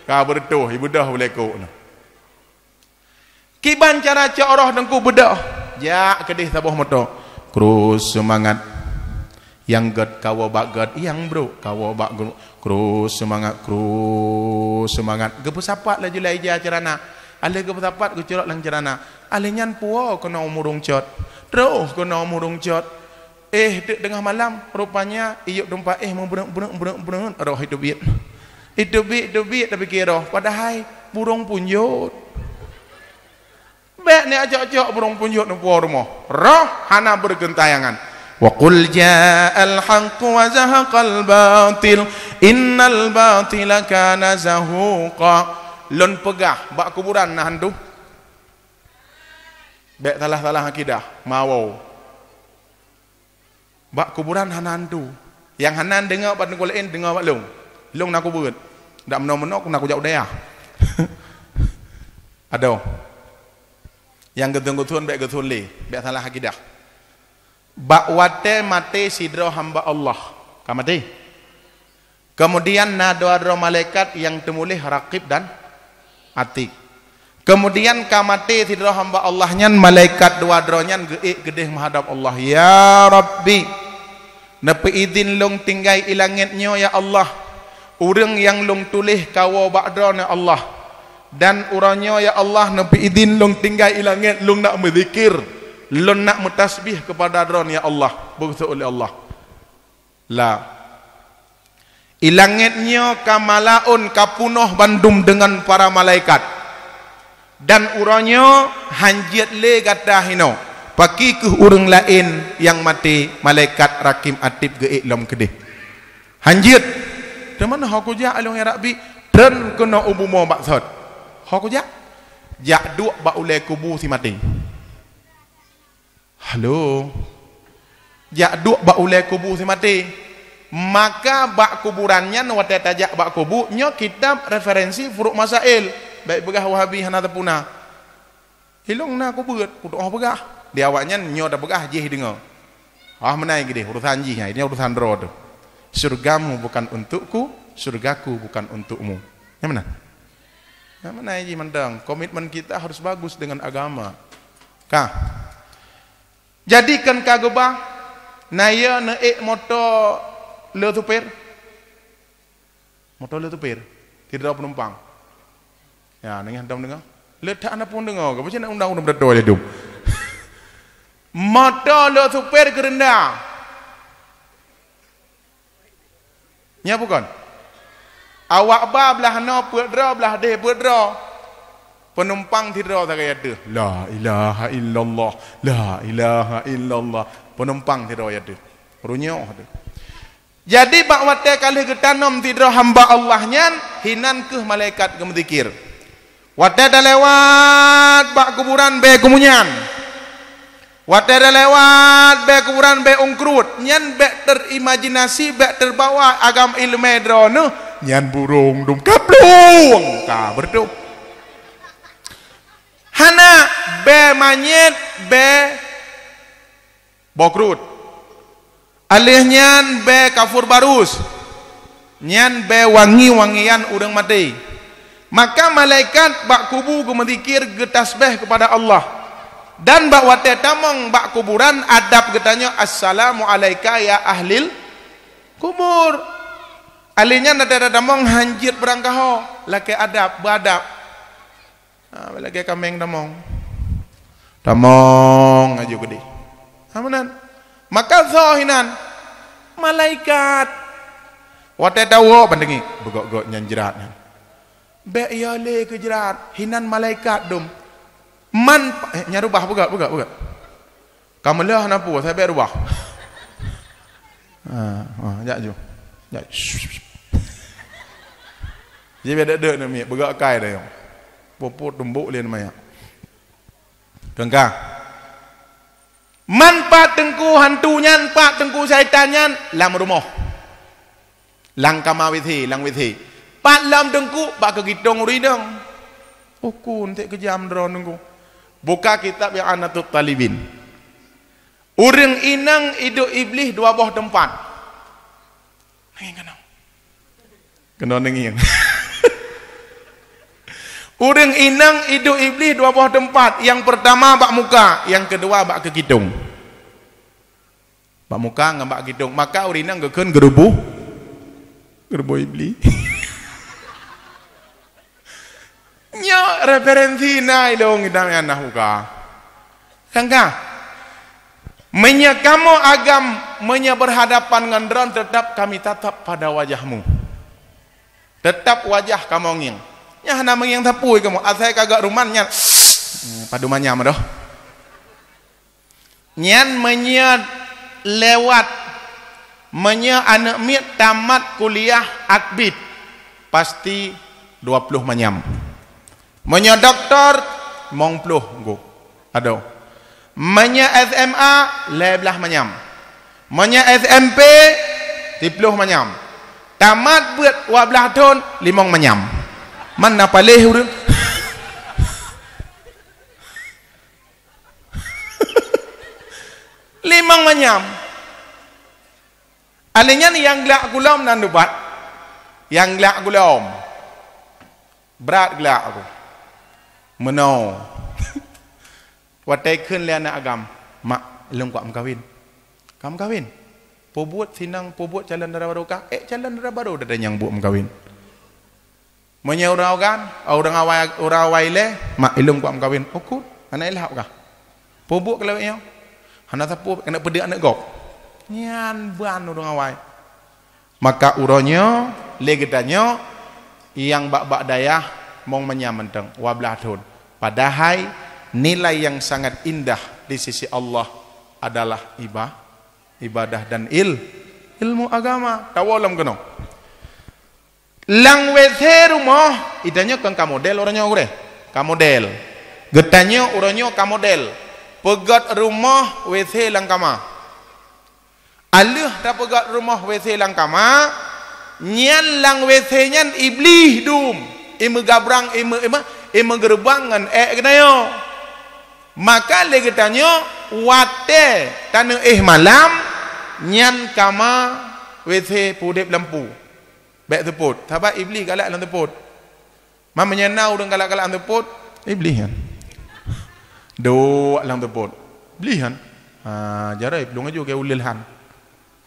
Ka beureutoh, ibeudôh ulée kok nyoe. Kiban cara cok roh teungku beudôh. Jak keudeh saboh moto. Krus seumangat. Nyang gét kawoe bak gét, nyang brok kawoe bak brok. Krus seumangat, krus seumangat. Geupeusapat laju lé ija ceurana. Aléh geupeusapat geucurok lam ceurana. Aléh nyan puwoe keunoe murông cot. Troh keunoe murông cot. Eh, teuk teungoh malam, rupanya iyup teumpat eh meubreuek-breuek-breuek-breuek roh iteubiet. Iteubiet-teubiet tapike roh, padahai burông punjot. Bék neucok-cok burông punjot neupuwoe rumoh. Roh hana beureugentayangan. Wa qul ja'al haqq wa zahaqal batil, innal batila kana zahuqa. Lôn peugah, bak kuburan na hantu. Bék salah-salah akidah, mawoe. Bak kuburan hana hantu. Nyang hana deungoe bak teungku laén, deungoe bak lôn. Lôn na kubeuet. Dak meunoe-meunoe ku na kujak u dayah. Adoe. Nyang geuthon-geuthon bék geuthon lé, bék salah akidah. Bak watée maté sidroe hamba Allah, ka maté. Keumudian na dua droe malaikat nyang teumuléh Raqib dan Atid. Keumudian ka maté sidroe hamba Allah nyan, malaikat dua droe nyan geuék keudeh meuhadab Allah, "Ya Rabbi, neupeuidhin lôn tinggai i langét nyoe, ya Allah. Ureuëng nyang lôn tuléh kawoe bak Droeneuh, ya Allah. Dan uroe nyoe, ya Allah, neupeuidhin lôn tinggai i langét, lôn nak meuzikir, lôn nak meutasbih keupada Droeneuh, ya Allah." Beutôi lé Allah. La. I langét nyoe ka malaôn, ka peunoh bandum deungon para malaikat. Dan uroe nyoe hanjeuet lé gata hinoe, pakri kheueh ureuëng laén nyang maté, malaikat Raqib Atid geuék lom keudeh. Hanjeuet. Teuma ho kujak lôn, ya Rabbi? Treun keunoe u bumoe bak sot. Ho kujak? Jak duek bak ulée kubu si maté. Halo. Jak duek bak ulée kubu si maté. Maka bak kuburan nyan watée tajak bak kubu, nyoe kitab referensi Furuq Masail. Bék peugah Wahabi hana teupuna. Ilong na kubeuet, kutoh peugah. Di awaknyan nyoe tapeugah jih deungoe. Ah, meunan keudeh, urusan jih nyan, ini urusan droe teuh. Surgamu bukan untukku, surgaku bukan untukmu. Nyang meunan. Nyang meunan jih mantong. Komitmen kita harus bagus dengan agama. Ka. Jadi kan ka geubah, na yö neuék moto le supir. Moto le supir, sidroe penumpang. Ya, nengah dom deungoe. Le that na pun deungoe, ka pacak nak undang-undang beutôi le dum. Moto le supir keureunda. Nya bukan? Awak ba blah noe peuet droe, blah deh peuet droe. Penumpang sidroe sagai ateueh. La ilaha illallah. La ilaha illallah. Penumpang sidroe ateueh. Runyok ateueh. Jadi bak watée ka lheueh geutanom sidroe hamba Allah nyan, hinan kheueh malaikat geumeuzikir. Watée talewat bak kuburan bék kumunyan. Watée talewat bék kuburan bék ungkruet, nyan bék terimajinasi, bék teubawa agam ileumé droeneuh, nyan burông dum ka blueng ka beureudoh. Hana, bék manyét, bék boh kruet. Alheuh nyan bék kafur barus, nyan bék wangi-wangian ureuëng maté. Maka malaikat bak kubu geumeuzikir geutasbeh keupada Allah. Dan bak watée tamong bak kuburan adab geutanyoe, "Assalamu alaika ya ahlil kubur." Alheuh nyan watée tamong hanjeuet beurangkaho, lakée adab, beuadab. Ha, lagée kaméng tamong. Tamong aju keudeh. Ha, meunan. Maka soe hinan? Malaikat. Watée tawoe ban teungiek, beugok-gok nyan jrat nyan. Bék yo lé keu jrat, hinan malaikat dum. Man, eh, nyan rubah, beugok, beugok, beugok. Ka meuleuh na peue, sabe rubah. Ha, ha, jak ju. Jak. Ji beda dek na miet, beugak kai dah yong. Popo tumbok lé na maya. Kengka. Man pat teungku hantu nyan, pat teungku syaitan nyan lam rumoh. Lam kama W C, lam W C. Pat lom teungku bak keu gitong ureuëng inong. Ukun tek keujam droe nunggu. Buka kitab I'anatut Talibin. Ureuëng inong iduek Iblih dua boh teumpat. Nanging keunoe. Keunoe nanging. Ureuëng inong iduek Iblih dua boh teumpat. Nyang peurtama bak muka, nyang keudua bak keu gitong. Bak muka ngon bak gitong. Maka ureuëng inong geukheun geuruboh, geuruboh Iblih. Nyoe referensi na ilong idam nyang na muka. Kan ka? Meunyoe kamoe agam, meunyoe berhadapan ngon droe, tetap kami tatap pada wajahmu. Tetap wajah kamoe ngieng. Nyan hana meungieng sapeue kamoe, asai ka gak ruman nyan. Padum manyam doh. Nyan meunyoe lewat, meunyoe aneuk miet tamat kuliah akbit, pasti dua ploh manyam. Meunyoe doktor, limong ploh go. Adoe. Meunyoe S M A, lhèe blaih manyam. Meunyoe S M P, siploh manyam. Tamat beuet dua blaih thon, limong manyam. Man na paléh ureuëng? Limong manyam. Alèh nyan nyang glak gulom nan ubat. Nyang glak gulom. Brat glak aku. Meunoe. Watèe kheun lé aneuk agam, "Mak, lôn kuat meukawen." "Ka meukawen? Peubuet sinang, peubuet calon dara barô kah?" "Eh, calon dara barô dada nyang buet meukawen." Meunyoe ureueng awai, ureueng awai, ureueng awai ilèe, "Mak, ilôn kuat meukawen." "Ukeue, hana ilhab kah?" "Peubuet keu lawét nyoe." "Hana sapeue, keuneuk peuduek aneuk gob." Nyan ban ureueng awai. Maka uroe nyoe, lé geutanyoe, nyang bak-bak dayah mong manyam mantong, dua blaih thon. Padahai nilai yang sangat indah di sisi Allah adalah iba-, ibadah dan il-, ilmu agama. Tawoe lom keunoe. Lam W C rumoh, geutanyoe kon ka model uroe nyoe gurèe. Ka model. Geutanyoe uroe nyoe ka model. Peugöt rumoh W C lam kama. Alheuh tapeugöt rumoh W C lam kama, nyan lam W C nyan Iblih dum. Imeugabrang, ime-, ime-, imeugeurubang ngon èk geutanyoe. Maka lé geutanyoe watèe taneuk éh malam, nyan kama W C peuudép lampu. Bèk seupôt, sabab Iblih galak lam seupôt. Ma meunyoe na ureueng galak-galak lam seupôt, Iblih nyan. Duek lam seupôt, Iblih nyan. Ha, jaroe plueng aju keu ulèe han.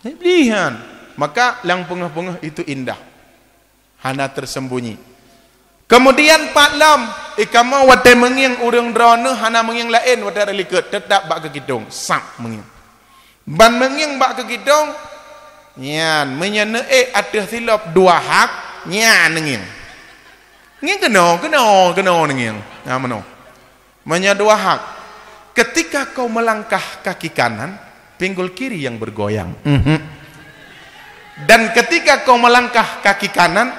Iblih nyan. Maka lam peungeuh-peungeuh itu indah. Hana tersembunyi. Kemudian pat lom, i kamoe watèe meungieng ureueng droeneuh hana meungieng laén watèe rot likot, teutap bak keu kidong, sab meungieng. Ban meungieng bak keu kidong, nyan, meunyoe neuék ateueh silop dua hak, nyan neungieng. Ngieng keunoe, keunoe, keunoe neungieng. Nah, meunoe. Meunyoe dua hak, ketika kau melangkah kaki kanan, pinggul kiri yang bergoyang. Mhm. Dan ketika kau melangkah kaki kanan,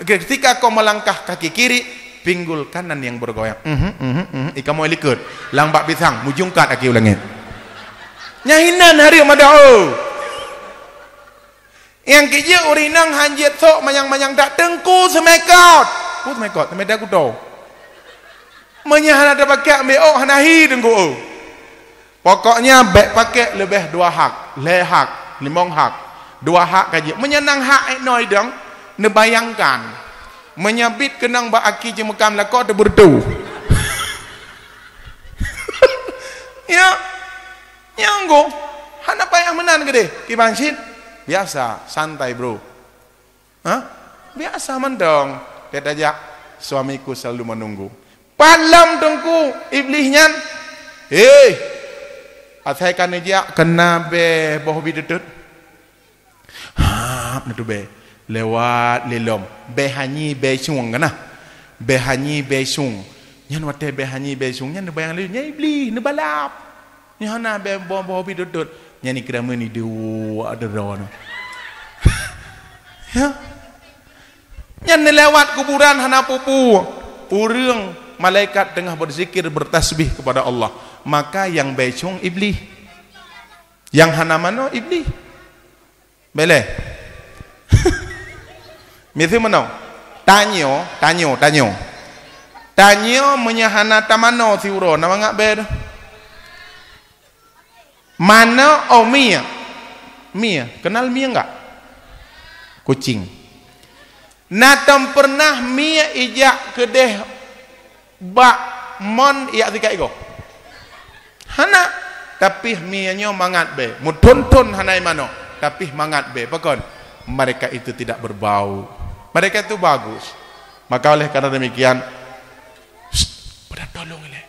ketika kau melangkah kaki kiri, pinggul kanan yang bergoyang. Mhm, mhm, mhm. I kamoe likot. Lam bak pisang, mujungkat aki u langèt. Nyan hinan hareuem adoe. Nyang keu jeuet ureueng inong han jeuet sôk manyang-manyang that teungku seumekot. Ku seumekot, seumekot kuto. Meunyoe hana tapakèk ambek ôk, hana hi teungku, eu. Pokoknya bèk pakèk leubeh dua hak, lhèe hak, limong hak. Dua hak ka jeuet. Meunyoe nang hak ék noe dong, neubayangkan. Meunyoe bit keunong bak aki jeumeukam lakoe teubeureutu. Ya. Nyang goh, hana payah meunan keudeh. Kiban cit, biasa, santai, bro. Hah? Biasa mantong. Dia tajak, "Suamiku selalu menunggu." Pat lom teungku Iblih nyan. "Hei, asai ka neujak, keunan bèe boh bi teutôt." Hap, na tubèe. Lewat lé lom. Bèe hanyi bèe sueng kana. Bèe hanyi bèe sueng. Nyan watèe bèe hanyi bèe sueng nyan neubayang lé, nyan Iblih neubalap. Nyan hana bèe boh-boh bi teutôt. Nyan ikirameun ideuwak deudroe nyoe. Ya. Nyan neulewat kuburan hana peue-peue. Ureueng malaikat teungoh berzikir, bertasbih kepada Allah. Maka nyang bèe sueng Iblih. Nyang hana manoe Iblih. Bèe lé. Miseue meunoe. Tanyoe, tanyoe, tanyoe. Tanyoe meunyoe hana tamanoe siuroe, na mangat bèe teuh. Manoe, oh, mie. Mie, kenal mie enggak? Kucing. Na tom pernah mie ijak keudeh bak mon ijak sikat igoe? Hana. Tapi mie nyoe mangat bèe. Meuthon-thon hana imanoe, tapi mangat bèe. Pakon? Mereka itu tidak berbau. Mereka itu bagus. Maka oleh karena demikian, psst, pada tolong ilèe.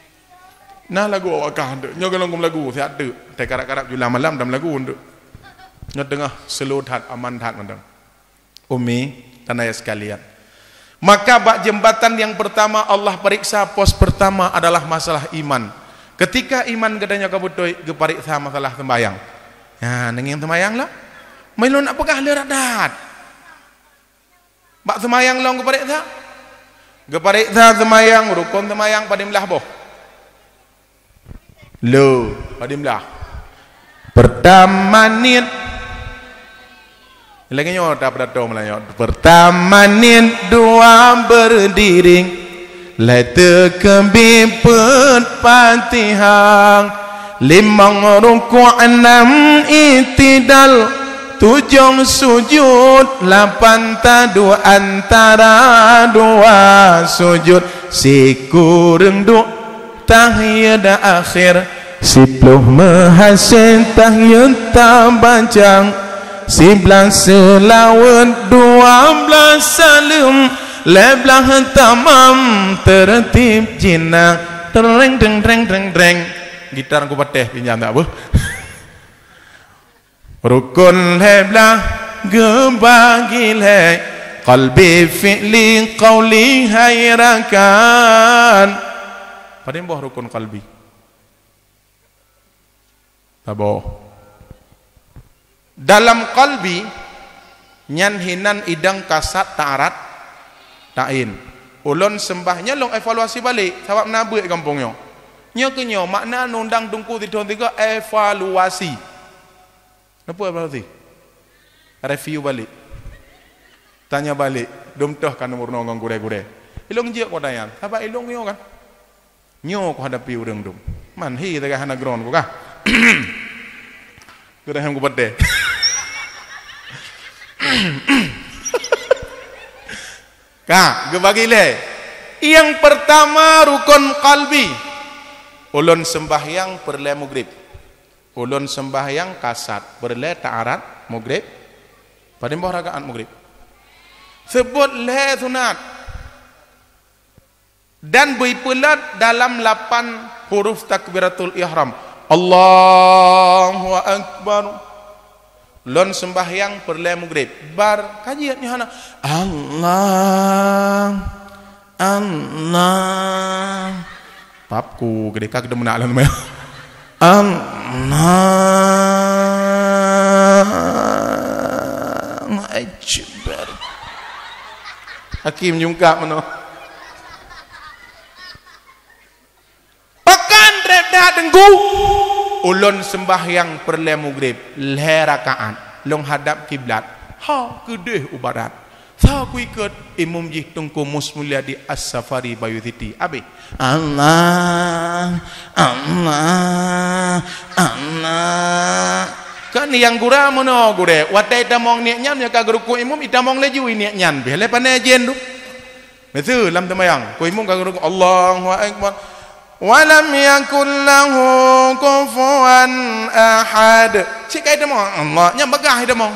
Na lagu awak kah tu. Nyoe golom lagu siat tu. Teukarap-karap julang malam dan lagu tu. Nyoe teungoh slow that, aman that mantong. Umi dan ayah sekalian. Maka bak jembatan yang pertama Allah periksa, pos pertama adalah masalah iman. Ketika iman geutanyoe ka beutôi, geupareksa masalah sembahyang. Ha, neungieng sembahyang lah. Meulôn nak peugah le radat. Bak sembahyang lom geupareksa. Geupareksa sembahyang, rukon sembahyang padum blah boh. Lo, padum blah. Pertama niet. Lagèe nyoe ta pidato Meulayu. Pertama niet, dua berdiri, lhèe teukeubi peuet Fatihah. Limong rukuk, enam itidal, tujoh sujud, lapan taduek antara dua sujud, sikureueng duek tahiyat akhir, siploh meuhasé tahiyat tabaca, siblaih seulaweuet, dua blaih saleuem, lhèe blaih tamam, teurtib jih na. Treng, treng, treng, treng, treng. Gitar ku patéh pinjam tak apa. Rukun lhèe blaih geubagi lhèe, qalbi, fi'li, qauli, hai rakan. Padum boh rukun qalbi? Saboh. Dalam qalbi nyan hinan idang kasat ta'arat ta'in. Ulôn seumbah nyoe lôn evaluasi balek, sabab na beuet gampông nyoe. Nyoe keuh nyoe makna undang teungku sithon tiga evaluasi. Napa evaluasi? Review balek. Tanya balek, dum toh ka neumeurunoe ngon gurée-gurée. Ilôn jeuet kota nyan, sabab ilôn nyoe kan. Nyoe kuhadapi ureuëng dum. Man hi tagah hana ground ku kah. Keurehem ku pete. Ka, geubagi lé. Yang pertama rukun qalbi. Ulôn sembahyang peureulée mugrib. Ulôn sembahyang kasat peureulée ta'arat mugrib. Padum boh rakaat mugrib? Seubut lhée sunat. Dan beuipeulat dalam lapan huruf takbiratul ihram. Allahu Akbar. Lôn sembahyang peureulée mugrib. Bar ka jeuet nyoe hana. Allah. Allah. Pap ku gede ka gede meunak lôn meh. Allahu Akbar. Hakim jungkak meunoe. Pakon treb that teungku? Ulôn sembahyang peureulée mugrib lhée rakaat, lôn hadab kiblat, ha keudeh u barat. Sa kuikot imum jih Teungku Mus Mulyadi As-Safari Bayu City. Abéh. Allah, Allah, Allah. Kan nyang gura meunoe gurée, watée itamong niet nyan, nyang ka geurukuk imum, itamong laju niet nyan. Béh lé pané jen tu. Miseu lam teumayang, ku imum ka geurukuk, Allahu Akbar. Wa lam yakul lahu kufuwan ahad. Cit ka itamong, Allah, nyan bagah itamong.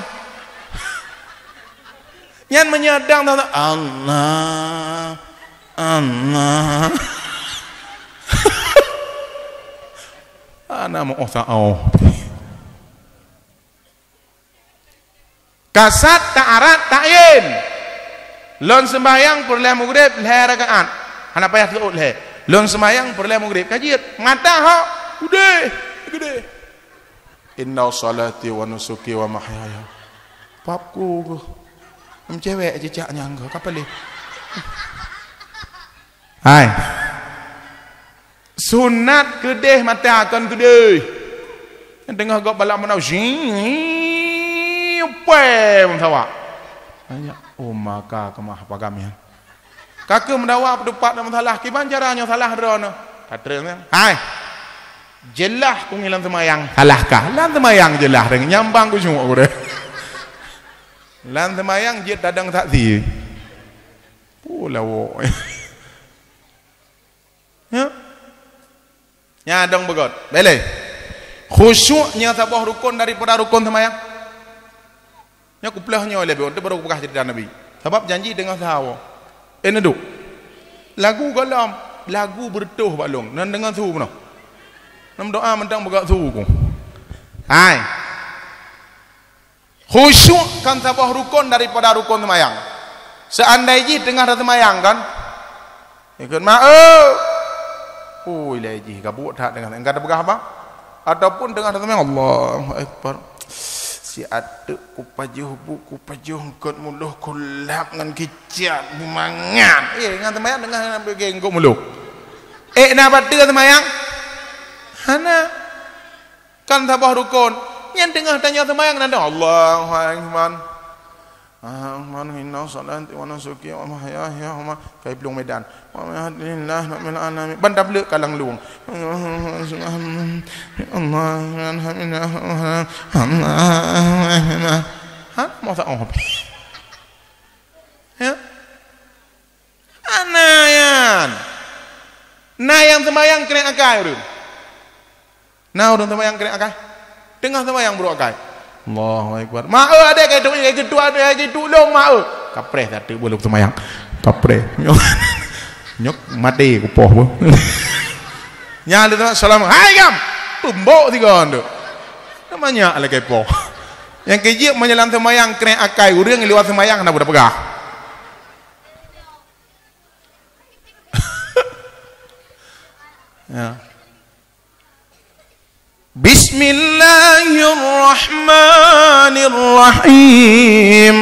Nyan meunyoe dang, dang, Allah, Allah. Ana meuoh saoh. Kasat ta'arat ta'in. Lôn sembahyang peureulée mugrib lhée rakaat. Hana payah teuôt lhée. Lôn sembahyang peureulée mugrib. Ka jeuet. Mata hok. Udeh. Udeh. Inna salati wa nusuki wa mahyaya. Pap ku. Em cewek cicak nyang ka paléh. Hai. Sunat keudeh mata kon keudeh. Nyang teungoh gob balak meunau, zing, pem sawa. Nyan, oh maka keumah pagam nyan. Ka keuh meudawa peutupat dan meusalah, kiban cara nyoe salah droeneuh. Ka treun kan? Hai. Jeulaih ku ngieng lam seumayang, salah kah? Lam seumayang jeulaih, nyambang ku cungok ku deh. Lam seumayang jeuet tadong saksi. Puh lawok. Ya. Nyan dong beugöt. Beleh. Khusyuk nyan saboh rukon daripada rukon seumayang. Nyan kupeugah nyoe leubeh untuk baru kupeugah cerita Nabi. Sabab janji dengan sahawa. Eh, neuduk. Lagu golam, lagu beureutoh bak lôn. Nan dengan su bunoe. Nan doa mantong beugöt su ku. Hai. Khusyuk kan saboh rukon daripada rukon seumayang. Seandai jih teungoh taseumayang kan, ikot ma, eh. Ui, lé jih gabuk that deungon engka tapeugah haba. Ataupun teungoh taseumayang, Allahu Akbar. Si ateuk kupajoh bu, kupajoh eungkot muloh, kulap ngon kicap, bumangat. Eh, ngon seumayang teungoh ngon eungkot muloh. Eh, na bateue seumayang? Hana. Kan saboh rukon. Nyan teungoh tanyoe seumayang nan dong, Allahu Akbar. Inna salati wa nusuki wa mahyaya wa ma-, kai plueng Medan. Wa mahyaya lillahi rabbil alamin. Ban tableuk kalang lueng. Allah. Ha, masa oh. Ya. Ana nyan. Na nyang seumayang krek akai ureueng. Na ureueng seumayang krek akai. Teungoh seumayang brok akai. Allahu Akbar. Ma-e adé kai tu, kai tu adé, kai tu long ma-e. Kapreh satu belom seumayang. Kapreh. Nyok mati kupoh bu. Nyan dia tengok salam. Hai gam. Pembok tiga tu. Namanya alai kai poh. Nyang kejeuet meunyoe lam seumayang krek akai ureueng luwa seumayang hana buta peugah. Ya. Bismillahirrahmanirrahim.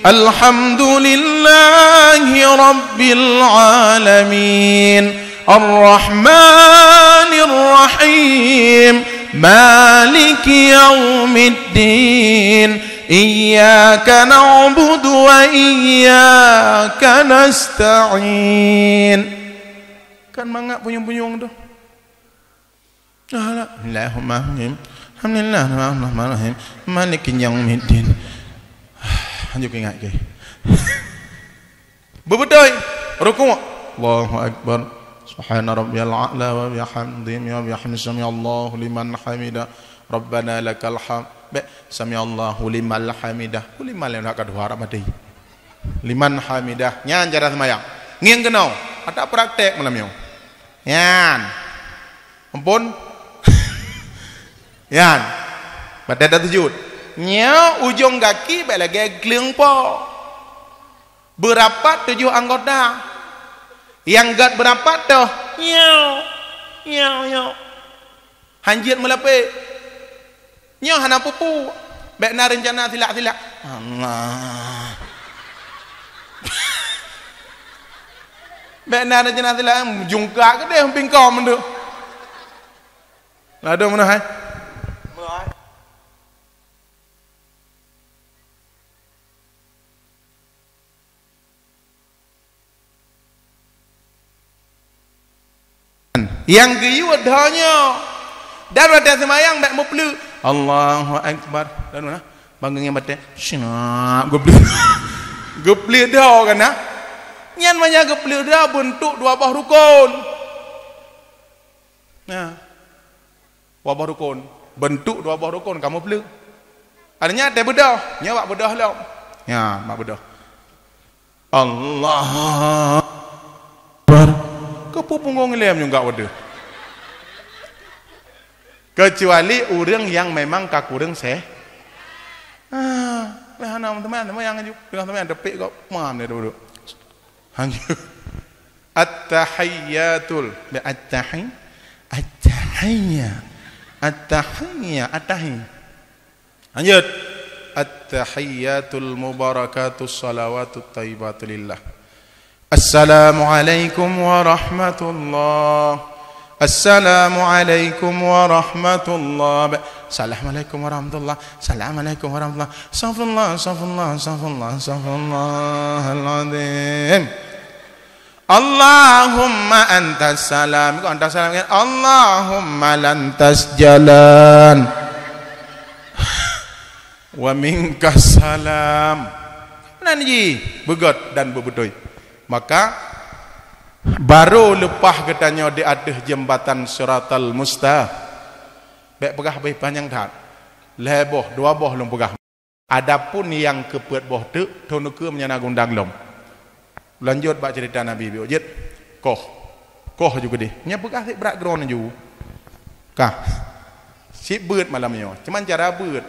Alhamdulillahi rabbil alamin. Arrahmanirrahim. Maliki yaumiddin. Iyyaka na'budu wa iyyaka nasta'in. Kan mangat punyueng-punyueng tu. Alhamdulillah. Alhamdulillah. Maliki yaumiddin. Lanjut ingat ke? Bebeutôi. Rukuk. Allahu Akbar. Subhana rabbiyal a'la wa bihamdihi wa bihamdihi sami'allahu liman hamidah. Rabbana lakal hamd. Bèk, sami'allahu liman hamidah. Ku liman lé nak ka dua harap mati. Liman hamidah. Nyan cara seumayang. Ngieng keunoe. Ata praktek malam nyoe. Nyan. Ampôn. Nyan. Batèe tasujud. Nyoe ujong gaki bèk lagèe gleueng po. Beurapat tujoh anggota. Nyang gèt beurapat toh. Nyoe. Nyoe, nyoe. Hanjeuet meulapék. Nyoe hana peue-peue. Bèk na reuncana silak-silak. Allah. Bèk na reuncana silak, jungkak keudéh bingkong tu. Ladôm meunoe hai. Nyang geuyue dho nyoe. Dan watèe seumayang bèk meupleuk. Allahu Akbar. Dan mana? Bangun nyang batèe. Syak, geupleuk. Geupleuk dho kan, nah? Nyan manya geupleuk dho beuntuk dua boh rukon. Nah. Dua boh rukon. Beuntuk dua boh rukon kamoe pleuk. Artinya watèe beudôh, nyoe bak beudôh lom. Nyan, bak beudôh. Allahu Akbar. Keupeue punggong ilèe meunyoe gak wadoh. Kecuali ureueng nyang memang ka kureueng seh. Ah, hana teuma, teuma nyang aju. Teuma nyang teupeuk kok. Mam dia duduk. Hanjeuet. At-tahiyyatul, bi at-tahi-, at-tahiyya, at-tahiyya, at-tahi-. Lanjut. At-tahiyyatul mubarakatus salawatut thayyibatu lillah. Assalamualaikum warahmatullah. Assalamualaikum warahmatullah. Ba-, Assalamualaikum warahmatullah. Assalamualaikum warahmatullah. Astaghfirullah, astaghfirullah, astaghfirullah, astaghfirullahaladzim. Allahumma antas salam. Kok antas salam kan? Allahumma lantas jalan. Wa minkas salam. Nan jih beugöt dan beubeutôi. Maka, barô leupah geutanyoe di ateueh jeumbatan Siratal Musta-, bèk peugah beuh panyang that. Lhèe boh, dua boh lôn peugah. Adapun nyang keupeuet boh teuk, thôn ukeue meunyan na gundang lom. Lanjut bak ceurita Nabi biôh jeuet. Koh. Koh ju keudeh. Nyan peugah sit brat droeneuh ju. Kah. Sit beuet malam nyoe. Cuman cara beuet.